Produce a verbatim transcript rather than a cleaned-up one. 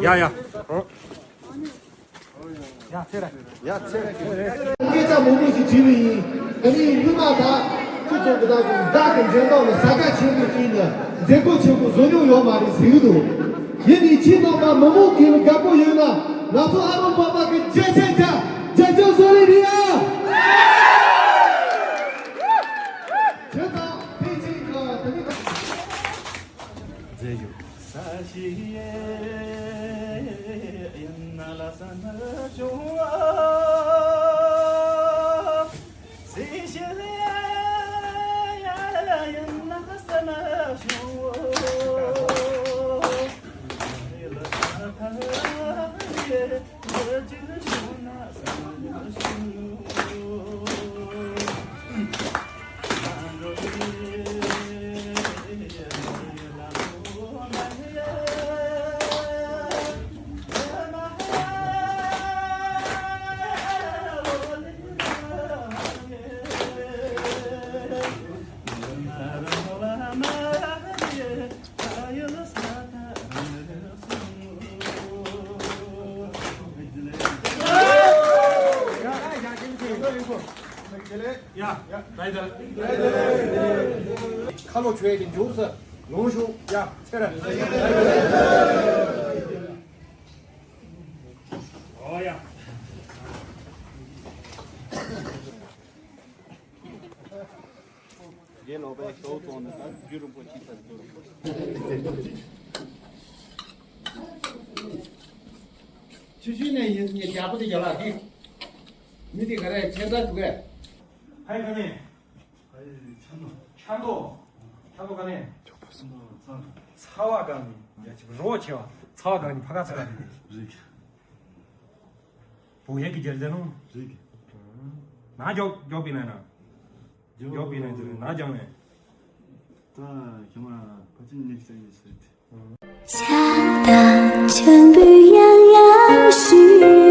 ཡ་ཡ། ཡ་ཚེ་ར། ཡ་ཚེ་ར། སྐད་ཆ་མང་པོ་ཞིག་དྲིས་པ་ཡིན། ཨ་ནི་སྔོན་མ་ད་སྤྱི་ཚོགས་ཀྱི་ནང་དུ་བདག་གི་འཇོན་ཐང་ལ་ཟ་ཁ་ཆེན་པོ་བྱས་ནས་མཛད་སྒོ་ཆེན་པོ་བཟོ་མྱོང་ཡོད་མ་རེད་ཟེར་གྱི་འདུག་ཡིན་ནའི་ཁྱེད་རྣམ་པ་མི་མང་གིས་དགའ་པོ་ཡོད་ན་ང་ཚོ་ཨ་རོགས་པ་པ་གི་རྒྱལ་ཆེན་རྒྱ་རྒྱ་ཆེན་བཟོ་རེ་རེད་ཡ། བྱས་ཙང་ཕལ་ཆེར་ཨ་ད་ནི། མཛད་ཞུ། ཁ་ལོ་བྱོས་ཏེ་འཇུག་ས་ལོངས་ཤུགས་ཡ་ཚེ་ར། ཨོ་ཡ། རྗེ་ལོ་པའི་ཤོག་བཙོང་ནས་ད་རྒྱུ་རིན་པོ་ཆེ་ཚར་འདུག་ཆུ་ཆུ་ནས་ཡིན་ངས་རྒྱ་པོ་དེ་རྒྱ་ལག་གི་མི་དེ་ག་རེ་ཁྱེད་ཚར་འདུག་གས། ཕའི་ག་ནས། ཕའི་ཆ་ནོ། ཆ་ནོ། ཆ་ནོ་ག་ནས། ཚ་བ་ག་ནས། ཡ་ཅིག་རོ་ཆེ་བ། ཚ་བ་ག་ནས་ཕ་ག་ཚ་ག་ནས། རིག་བུ་ཡས་ཀྱི་རྒྱལ་ཟེར་ནོ། རིག་ན་མགྱོགས་མགྱོགས་པའི་ནང་ན། མགྱོགས་པའི་ནང་ཚུད་ན་ཀྱང་མེད། ད་ཁྱོད་མ་ཁོ་ཅི་ཉིག་ཟེར་ཡིན་ཟེར་ཏེ། ཆགས་སྡང་ཆེན་པོས་ཡང་ཡང་ཞུས།